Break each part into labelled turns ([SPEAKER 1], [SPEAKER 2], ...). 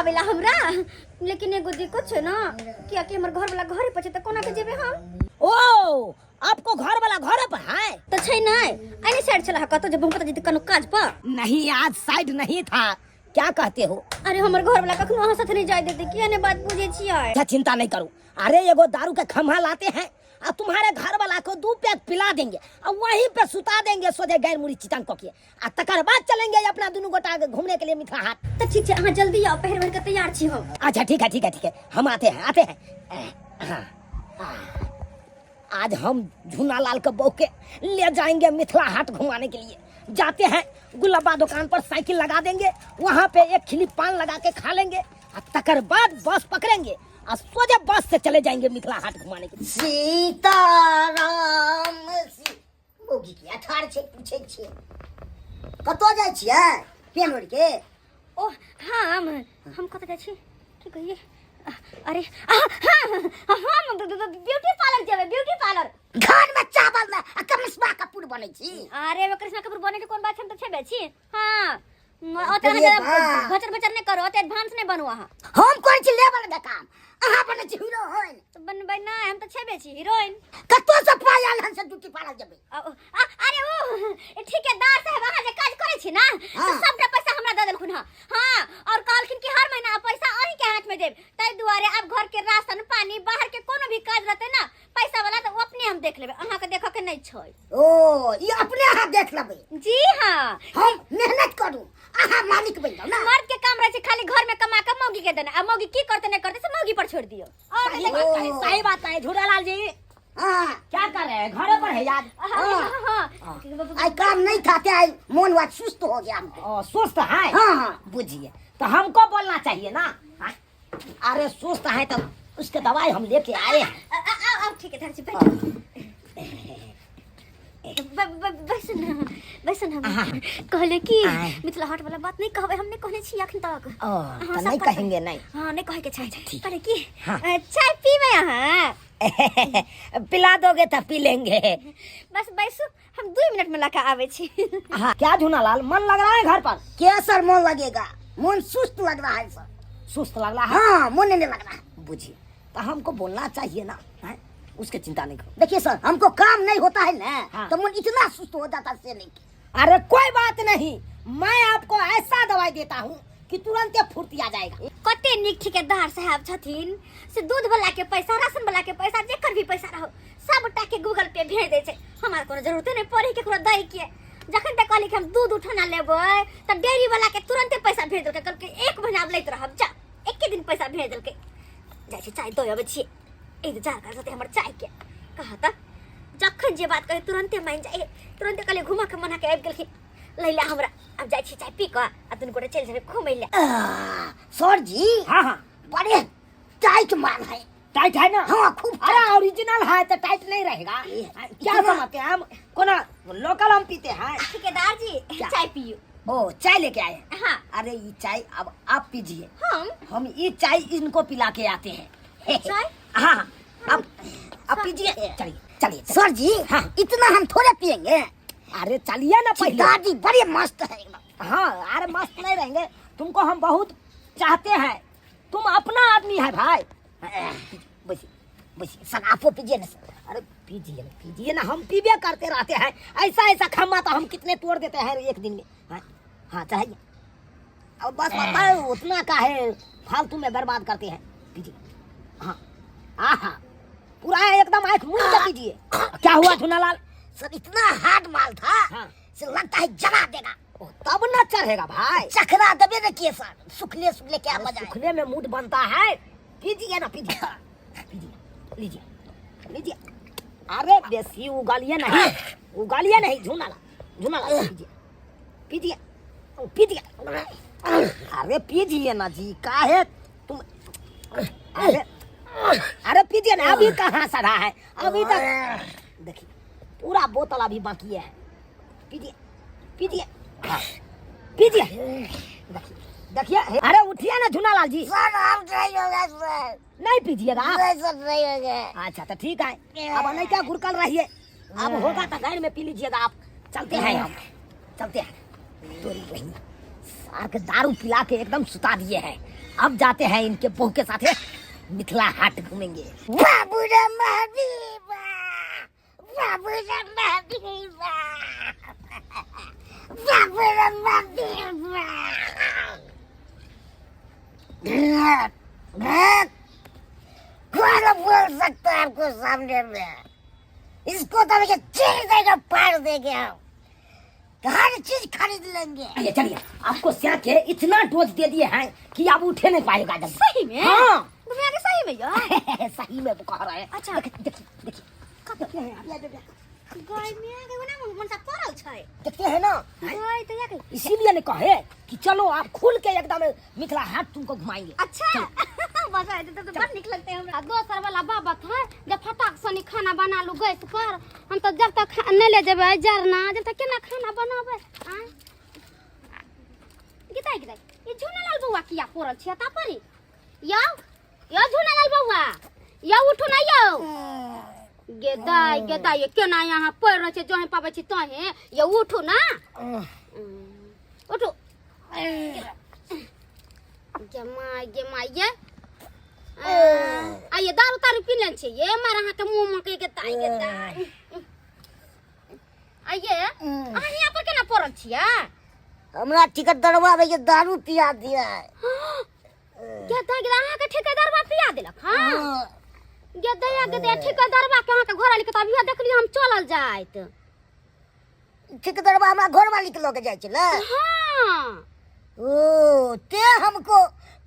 [SPEAKER 1] घुमावे ला हमरा। लेकिन एगो दिक्कत छै ना, कियाकि हमर घर वाला घरे पर छै, त कोना के जेबै हम?
[SPEAKER 2] ओ आपको घर वाला घर पर है?
[SPEAKER 1] त छै नै, एने साइड छला कतौ जे हम कतौ जेतै कोनो काज पर।
[SPEAKER 2] नहीं, आज साइड नहीं था। क्या कहते हो?
[SPEAKER 1] अरे हमर घर वाला कखनो अहाँ साथे नहीं जाय देते, किया ने बात बुझे छियै?
[SPEAKER 2] अच्छा चिंता नहीं करो। अरे एगो दारू के खम्हा लाते हैं और तुम्हारे घर वाला को 2 पैक पिला देंगे और वहीं पे सुता देंगे सोझे गैर मुड़ी चितंग को के, आ तकर बाद चलेंगे अपना दोनों गोटा घूमने के लिए मिथिला हाट।
[SPEAKER 1] तो ठीक है, अहाँ जल्दी आओ, पहर भर के तैयार छी हम।
[SPEAKER 2] अच्छा ठीक है, ठीक है, ठीक है, हम आते हैं, आते हैं। हाँ, हाँ। आज हम झूना लाल के बहू के ले जाएंगे मिथिला हाट घुमाने के लिए। जाते हैं गुलाबा दुकान पर साइकिल लगा देंगे, वहाँ पे एक खिली पान लगा के खा लेंगे और तकर बाद बस पकड़ेंगे और सोझे बस से चले जाएंगे मिथिला हाट घुमाने के लिए।
[SPEAKER 3] सीताराम मौगी किया ठाढ़ छै, पूछै छियै कतऽ जाइ छियै पेन ओढ़ि के?
[SPEAKER 1] ओ हम कतऽ जाइ छी की कहिए? अरे हाँ, हम ब्यूटी पार्लर जेबै, ब्यूटी पार्लर।
[SPEAKER 3] घर में चावल में आ करिश्मा कपूर बनै छी।
[SPEAKER 1] अरे वो करिश्मा कपूर बने के कोन बात छै, हम तऽ छेबे छी। हाँ, ओते
[SPEAKER 3] अरे
[SPEAKER 1] अहाँ
[SPEAKER 3] बा।
[SPEAKER 1] भचर भचर नहि करू, ओते एडवांस नहि बनू अहाँ।
[SPEAKER 3] हम कोन छी लेवल के काम, अहाँ बनै छी हीरोइन।
[SPEAKER 1] तऽ बनबै नहि, हम तऽ छेबे छी हीरोइन।
[SPEAKER 3] कतौ से पाइ आयल हन से ब्यूटी पार्लर जेबै?
[SPEAKER 1] अरे ओ ठेकेदार साहब अहाँ जे काज करै छी ना,
[SPEAKER 3] हाँ।
[SPEAKER 1] तऽ सबटा पैसा हमरा दऽ देलखुन हँ। हाँ, और कहलखिन कि हर महीना पैसा अहीं के हाथ में देब, ताहि दुआरे आब घर के राशन पानी बाहर के कोनो भी काज रहते ना पैसा वाला, तो अपने हम देख लेबै, अहाँ के देखऽ के नहीं छै।
[SPEAKER 3] ओ ई अपने अहाँ देख लेबै?
[SPEAKER 1] जी हाँ।
[SPEAKER 3] हम मेहनत करू, अहाँ मालिक बनि जाउ ना।
[SPEAKER 1] मर्द के काम रहे छै खाली घर में कमा के मौगी के देना, आ मौगी की करते नहीं करते से मौगी पर छोड़ दियो। और
[SPEAKER 2] सही
[SPEAKER 1] नहीं
[SPEAKER 2] बात
[SPEAKER 1] देखो।
[SPEAKER 2] है, सही बात है। झूलालाल जी
[SPEAKER 3] हाँ।
[SPEAKER 2] क्या कर रहे हैं? घरे पर है यार?
[SPEAKER 1] हाँ, हाँ, हाँ।
[SPEAKER 3] आई काम नहीं था, आई मोन वाज सुस्त हो गया हमको।
[SPEAKER 2] ओ, सुस्त है?
[SPEAKER 3] हाँ, हाँ।
[SPEAKER 2] बुझिए तो हमको बोलना चाहिए ना। हाँ? अरे सुस्त है तो उसके दवाई हम लेके आए हैं।
[SPEAKER 1] आ, ठीक है, धर जी, बैठो। बैसू ना, बैसू ना। कहले कि मिथिला हाट वाला बात नहीं कहबै, हम नहीं कहने छी अखन तक।
[SPEAKER 2] ओ,
[SPEAKER 1] हाँ,
[SPEAKER 2] तो
[SPEAKER 1] सब
[SPEAKER 2] नहीं
[SPEAKER 1] पता।
[SPEAKER 2] कहेंगे नहीं।
[SPEAKER 1] हाँ, नहीं कहे के छै।
[SPEAKER 2] ठीक।
[SPEAKER 1] कहले कि
[SPEAKER 2] हाँ।
[SPEAKER 1] चाय पीबै अहाँ?
[SPEAKER 2] पिला दोगे तो पी लेंगे।
[SPEAKER 1] बस बैसू, हम 2 मिनट में लाके आवे छी।
[SPEAKER 2] हाँ, क्या झूनालाल मन लग रहा है घर पर?
[SPEAKER 3] क्या सर मन लगेगा, मन सुस्त लग रहा है सर।
[SPEAKER 2] सुस्त लग रहा है?
[SPEAKER 3] हाँ, मन नहीं लग रहा है।
[SPEAKER 2] बुझिए तो हमको बोलना चाहिए ना, हैं? उसके चिंता नहीं करो।
[SPEAKER 3] देखिए सर, हमको काम नहीं होता है ना,
[SPEAKER 2] हाँ।
[SPEAKER 3] तो मन इतना सुस्त हो जाता है से नहीं।
[SPEAKER 2] अरे कोई बात नहीं, मैं आपको ऐसा दवाई देता हूँ कि तुरंत फुर्ती आ जाएगा।
[SPEAKER 1] कते नीक ठेकेदार साहब छथिन से दूध वाला के पैसा, राशन वाला के पैसा, जेकर भी पैसा रहो सबटा के गूगल पे भेज दै छै। हमरा कोनो जरूरते नहीं पड़े केकरो दै के। जखन तक कहली कि हम दूध उठाना लेबै त डेयरी वाला के तुरंते पैसा भेज देलकै, कहलकै 1 महीना लैत रहब, जा एके दिन पैसा भेज देलकै। जाइ छी चाय दऽ अबै छी, इंतजार कर सकते हमर चाय के। कहा त जखन जे बात कहे तुरंते मान जाए, तुरंते कहले घुमा के मना के आबि गेलखिन लैला हमरा। अब जाइ छी चाय पी कऽ आ दुनू गोटे चलि जेबै घुमै लए।
[SPEAKER 3] सर जी।
[SPEAKER 2] हाँ, हाँ।
[SPEAKER 3] बड़े टाइट माल है।
[SPEAKER 2] टाइट है ना?
[SPEAKER 3] हाँ, खूब।
[SPEAKER 2] अरे ओरिजिनल है तो टाइट नहीं रहेगा।
[SPEAKER 3] ए,
[SPEAKER 2] क्या
[SPEAKER 3] इतना-
[SPEAKER 2] समझते हैं हम कोना लोकल हम पीते हैं।
[SPEAKER 1] ठेकेदार जी,
[SPEAKER 2] क्या?
[SPEAKER 1] चाय पियो।
[SPEAKER 2] ओ चाय लेके आए हैं?
[SPEAKER 1] हाँ।
[SPEAKER 2] अरे ये चाय अब आप पीजिए।
[SPEAKER 1] हम?
[SPEAKER 2] हम ये चाय इनको पिला के आते हैं।
[SPEAKER 1] चाय?
[SPEAKER 2] हाँ, हाँ, अब पीजिए। चलिए, चलिए, चलिए।
[SPEAKER 3] सर जी,
[SPEAKER 2] हाँ।
[SPEAKER 3] इतना हम थोड़े पियेंगे।
[SPEAKER 2] अरे चलिए ना पहले।
[SPEAKER 3] ठेकेदार जी बड़े मस्त है एकदम।
[SPEAKER 2] हाँ, अरे मस्त नहीं रहेंगे, तुमको हम बहुत चाहते हैं, तुम अपना आदमी है भाई। बसी बसी
[SPEAKER 3] सर आपको पीजिए ना सर।
[SPEAKER 2] अरे पीजिए ना, पीजिए ना, हम पीबे करते रहते हैं। ऐसा ऐसा खम्मा तो हम कितने तोड़ देते हैं एक दिन में। हाँ, हाँ चढ़ाइए। अब बस बताओ उतना का है फालतू में बर्बाद करते हैं। पीजिए। हाँ, आहा, पूरा एकदम आंख मूंद के पीजिए। क्या हुआ झूनालाल?
[SPEAKER 3] सर इतना हार्ड माल था,
[SPEAKER 2] हाँ।
[SPEAKER 3] से लगता है जला देगा।
[SPEAKER 2] ओ, तब न चढ़ेगा भाई।
[SPEAKER 3] चखना दबे न किए सर, सुखले सुखले क्या
[SPEAKER 2] अरे
[SPEAKER 3] मजा है।
[SPEAKER 2] सुखने में मूड बनता है। पीजिए ना, पीजिए, पीजिए, लीजिए, लीजिए। अरे बेसी उगालिए नहीं, उगालिए नहीं, झूनालाल, झूनालाल, पीजिए, पीजिए, पीजिए। अरे पीजिए ना जी, काहे तुम? अरे अरे पीजिए ना, अभी कहाँ सड़ा है, अभी तक देखिए पूरा बोतल अभी बाकी है। पीजिए, पीजिए, हाँ, पीजिए। देखिए, देखिए, अरे उठिए ना झूनालाल जी।
[SPEAKER 3] सर हम नहीं होगा सर।
[SPEAKER 2] नहीं पीजिएगा आप?
[SPEAKER 3] नहीं सर, नहीं होगा।
[SPEAKER 2] अच्छा तो ठीक है, अब नहीं क्या गुरकल रहिए, अब होगा तो गाड़ी में पी लीजिएगा आप। चलते हैं हम, चलते हैं। तोरी बहन सार के दारू पिला के एकदम सुता दिए हैं। अब जाते हैं इनके बहू के साथ मिथिला हाट घूमेंगे।
[SPEAKER 3] बाबू रे महबीबा, बाबू रे महबीबा, बाबू रे महबीबा। कौन बोल सकता है आपको सामने में? इसको तो मुझे चीर देगा, फाड़ देंगे हम, हर चीज खरीद लेंगे।
[SPEAKER 2] चलिए चलिए, आपको स्या के इतना डोज दे दिए हैं कि आप उठे नहीं पाएगा जल्दी।
[SPEAKER 1] सही में?
[SPEAKER 2] हाँ।
[SPEAKER 1] घुमिया के सही में यार?
[SPEAKER 2] सही में वो कह रहे हैं।
[SPEAKER 1] अच्छा।
[SPEAKER 2] देखिए देखिए देखिए, देखते हैं आप।
[SPEAKER 1] गाय में आ गए ना, मन सा पड़ल छै।
[SPEAKER 2] देखते हैं ना।
[SPEAKER 1] गाय तो या के
[SPEAKER 2] इसीलिए ने कहे कि चलो आप खुल के एकदम मिथिला हाट तुमको घुमाएंगे।
[SPEAKER 1] अच्छा, बस आए तो बड़ निक लगते हमरा। दोसर वाला बाबत है जब फटाक सनी खाना बना लू गैस पर, हम तो जब तक नहीं ले जेबै जरना जब तक केना खाना बनाबै। आय गिताई गिताई, ई झुनालाल बौआ किया पड़ल छै ता परी? यौ यौ झुनालाल बौआ, यौ उठू ना यौ। गेदाई गेदाई, केना यहाँ पड़ रहल छै, जोहे पाबै छी तोहे। यौ उठू ना, उठू। गे my गे my, ये आ ये दारू तारू पी लेने छी ये मार अहाँ के मुंह में के ताई के ताई। आ ये अहाँ हियाँ पर केना पड़ल छियै?
[SPEAKER 3] हमरा ठेकेदारवा में ये दारू पिया दिया है।
[SPEAKER 1] गे दाई गे, अहाँ के ठेकेदारवा पिया देलक? हाँ गे दया गे दया, ठेकेदारवा के अहाँ के घर वाली के तऽ अभियो देखली हम चलल जाइत।
[SPEAKER 3] ठेकेदारवा हमरा घर वाली के लऽ के जाइ छलै?
[SPEAKER 1] हाँ।
[SPEAKER 3] ओ ते हमको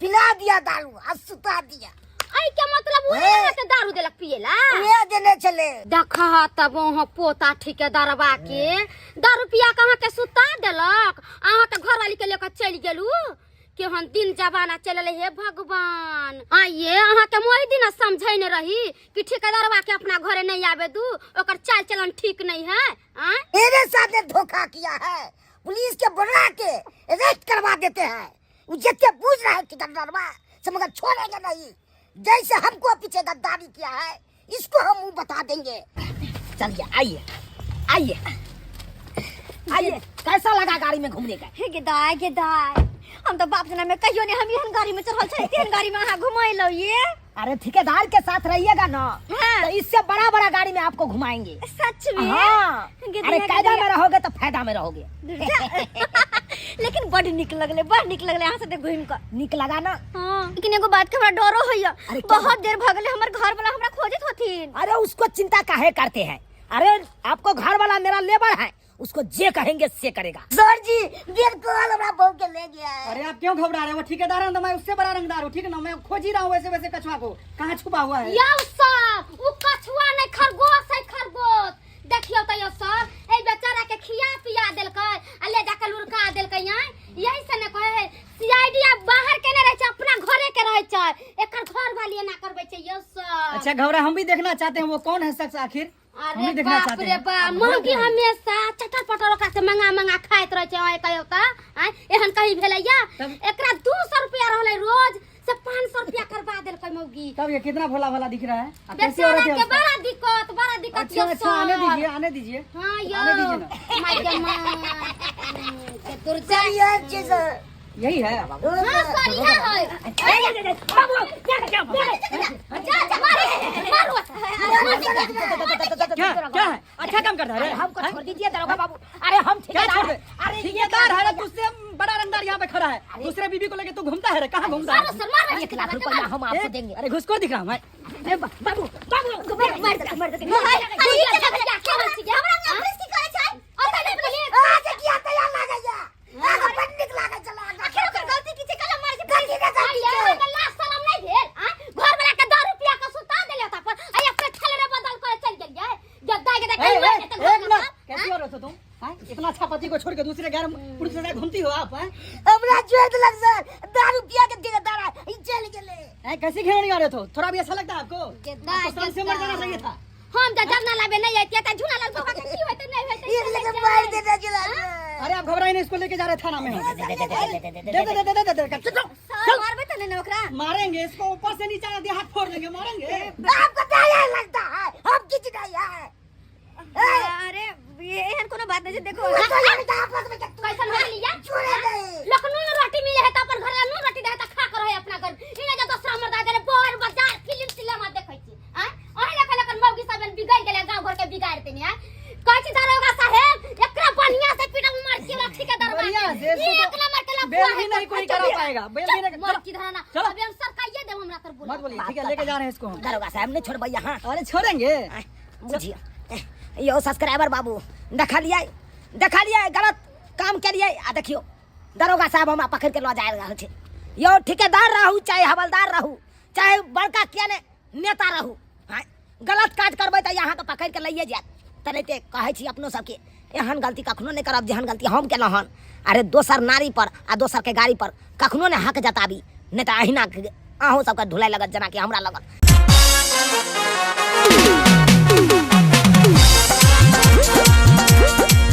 [SPEAKER 3] पिला दिया दारू आ सुता दिया।
[SPEAKER 1] ऐ के मतलब ओ अहाँ के दारू देलक पिएला?
[SPEAKER 3] उहे देने छलै।
[SPEAKER 1] देखह तब वहाँ पोता ठेकेदारवा के दारू पिया के अहाँ के सुता देलक, अहाँ के घरवाली के लेकर चलि गेलू। केहन दिन जमाना चलल हे भगवान। आइए अहाँ के मोहि दिन समझैने रही कि ठेकेदारवा के अपना घरे नहीं आवे दू, ओकर चाल चलन ठीक नहीं है। आय
[SPEAKER 3] मेरे साथ ने धोखा किया है, पुलिस के बुला के अरेस्ट करवा देते हैं। वो जितने पूछ रहा है ठेकेदारवा से, मगर छोड़ेगा नहीं। जैसे हमको पीछे गद्दारी किया है इसको हम मुंह बता देंगे।
[SPEAKER 2] चलिए आइए आइए आइए, कैसा लगा गाड़ी में घूमने का?
[SPEAKER 1] हे गेदाय गेदाय, हम तो बाप जना में कहियो नहीं हम एहन गाड़ी में चढ़ल छै, तेहन गाड़ी में अहाँ घुमैलौ ये।
[SPEAKER 2] अरे ठेकेदार के साथ रहिएगा ना
[SPEAKER 1] हाँ।
[SPEAKER 2] तो इससे बड़ा बड़ा गाड़ी में आपको घुमाएंगे।
[SPEAKER 1] सच में?
[SPEAKER 2] हाँ।
[SPEAKER 1] गेदाय,
[SPEAKER 2] अरे कायदा
[SPEAKER 1] गेदाय।
[SPEAKER 2] में रहोगे तो फायदा में रहोगे।
[SPEAKER 1] लेकिन बड़ निक लगले, बड़ निक लगले अहाँ साथे घुमि कऽ।
[SPEAKER 2] निक लगा ना?
[SPEAKER 1] हाँ। लेकिन एगो बात के हमरा डरो होइया।
[SPEAKER 2] अरे क्या
[SPEAKER 1] बहुत देर भऽ गेलै, हमर घर वाला हमरा खोजैत होथिन।
[SPEAKER 2] अरे उसको चिंता काहे करते हैं? अरे आपको घर वाला मेरा लेबर है, उसको जे कहेंगे से करेगा।
[SPEAKER 3] सर जी मेरे को हमरा बहू के ले गया है।
[SPEAKER 4] अरे आप क्यों घबरा रहे हो? ठेकेदार है तो मैं उससे बड़ा रंगदार हूँ, ठीक है ना? मैं खोज ही रहा हूँ वैसे वैसे कछुआ को, कहाँ छुपा हुआ है।
[SPEAKER 1] यौ सर, उ कछुआ नहीं खरगोश है, खरगोश। देखियौ त यौ सर, एहि बेचारा के खिया पिया देलकै आ ले जाके लुढ़का देलकै। यहाँ यही से ने कहे है सीआईडी आब बाहर के नहीं रहै छै, अपना घरे के रहै छै। एकर घर वाली एना करबै छै यौ सर।
[SPEAKER 4] अच्छा घबरा, हम भी देखना चाहते हैं वो कौन है शख्स आखिर। हम
[SPEAKER 1] अरे
[SPEAKER 4] भी देखना
[SPEAKER 1] बाप
[SPEAKER 4] चाहते
[SPEAKER 1] रे
[SPEAKER 4] हैं।
[SPEAKER 1] बाप, मौगी हमेशा चटर पटर ओकरा से मंगा मंगा खाइत रहै छै। आइ कहियो त आँय एहन कहीं भेलैया?
[SPEAKER 4] तब?
[SPEAKER 1] एकरा 200 रुपया रहलै रोज, से 500 रुपया करवा देलकै मौगी।
[SPEAKER 4] तब ये कितना भोला भाला दिख रहा है। आ, कैसी
[SPEAKER 1] बेचारा
[SPEAKER 4] औरत है
[SPEAKER 1] के
[SPEAKER 4] उसका?
[SPEAKER 1] बड़ा दिक्कत, बड़ा दिक्कत।
[SPEAKER 4] अच्छा
[SPEAKER 1] यौ
[SPEAKER 4] अच्छा, आने
[SPEAKER 1] सर।
[SPEAKER 4] दीजिए, आने दीजिए।
[SPEAKER 1] हाँ यौ।
[SPEAKER 4] आने दीजिए ना।
[SPEAKER 1] My गे my. के दुर्जा।
[SPEAKER 3] सर ये चीज है।
[SPEAKER 4] यही है।
[SPEAKER 1] हाँ सर यह है। जा जा मारो मारो।
[SPEAKER 4] क्या क्या है? अच्छा काम करता है रे।
[SPEAKER 2] हमको छोड़ दीजिए दरोगा बाबू। अरे हम
[SPEAKER 4] क्या
[SPEAKER 2] ठेकेदार
[SPEAKER 4] छोड़ दे?
[SPEAKER 2] हैं। अरे ये
[SPEAKER 4] ठेकेदार है रे, तुझसे बड़ा रंगदार यहाँ पे खड़ा है, दूसरे बीबी को लेके तू घूमता है रे, कहाँ घूमता है?
[SPEAKER 1] मारो सर मारो।
[SPEAKER 2] 1 लाख रुपया हम आपको
[SPEAKER 4] ए,
[SPEAKER 2] देंगे।
[SPEAKER 4] अरे घुसखोर दिख रहा हूँ मैं।
[SPEAKER 2] ए, बाबू बाबू
[SPEAKER 1] मार मार मार। अरे ये क्या क्या हमरा पुलिस की करे छै? और नहीं पुलिस।
[SPEAKER 3] आज किया तैयार लागैया, आज बड़ नीक लागै छलै।
[SPEAKER 1] आखिर ओकर गलती की छै? कल मारे छै।
[SPEAKER 3] गलती नहि, गलती
[SPEAKER 1] अरे
[SPEAKER 3] छै।
[SPEAKER 1] हमरा लाज शरम नहीं भेल? आ घर वाला के 10 रुपया के सुता देले ता पर आ अपने छलरे बदल कर चल गेलियै। गद्दा गद्दा
[SPEAKER 4] ए,
[SPEAKER 1] कहीं
[SPEAKER 4] ए,
[SPEAKER 1] मार के
[SPEAKER 4] एक मिनट, कैसी औरत हो तुम? हाँ? इतना अच्छा पति को छोड़ के दूसरे गैर पुरुष के साथ घूमती हो आप? हैं?
[SPEAKER 3] हमरा छोड़ देलक सर, दारू पिया के ठेकेदार है, ई चल गेलै।
[SPEAKER 4] हैं, कैसी घिनौनी औरत हो, थोड़ा भी अच्छा लगता है आपको?
[SPEAKER 1] गद्दा,
[SPEAKER 4] आपको शर्म से मर जाना
[SPEAKER 1] गद्दा।
[SPEAKER 4] चाहिए था।
[SPEAKER 1] हम जब जरना लाबे नहीं आती त झूला लाल बाबा के की होते नहीं होते।
[SPEAKER 3] एक लेके मार देने चला।
[SPEAKER 4] अरे आप घबराइए नहीं, इसको लेके जा रहे थाना में। दे दे दे दे दे दे दे, चल
[SPEAKER 1] सर मारबे त नहीं ना ओकरा?
[SPEAKER 4] मारेंगे इसको, ऊपर से नीचे आधे हाथ फोड़ देंगे, मारेंगे।
[SPEAKER 3] आपको दया लगता है, हम किसी नहीं है।
[SPEAKER 1] अरे ये एहन कोनो बात नहीं छै, देखो
[SPEAKER 3] तो लगता है आपस में
[SPEAKER 1] कैसन हो गेली या
[SPEAKER 3] छोड़े नहीं।
[SPEAKER 1] लखनऊ
[SPEAKER 4] बेल भी नहीं कोई करा पाएगा, बेल भी नहीं।
[SPEAKER 1] मर
[SPEAKER 4] चलो,
[SPEAKER 1] की धराना।
[SPEAKER 4] चलो।
[SPEAKER 1] अभी हम सरकाइए देब हमरा तर बोला।
[SPEAKER 4] मत बोलिए, ठीक है, लेके जा रहे हैं इसको हम।
[SPEAKER 2] दरोगा साहब नहीं छोड़बै यहाँ।
[SPEAKER 4] अरे छोड़ेंगे।
[SPEAKER 2] बुझिए यो सब्सक्राइबर बाबू, देखलियै देखलियै गलत काम केलियै आ देखियौ दरोगा साहब हमरा पकड़ के लऽ जा रहल छै। यौ ठेकेदार रहू चाहे हवलदार रहू चाहे बड़का किया ने नेता रहू, हाँ गलत काज करबै तऽ अहाँके पकड़ के लैए जायत। तेनाहिते कहै छी अपनो सबके एहन गलती कखनो नहि करब जेहन गलती हम केलहुँ हन। अरे दोसर नारी पर आ दोसर के गाड़ी पर कखनो नहि हक जताबी, नहि तऽ अहिना अहूँ सबके धुलाइ लगत जेनाकि हमरा लगत।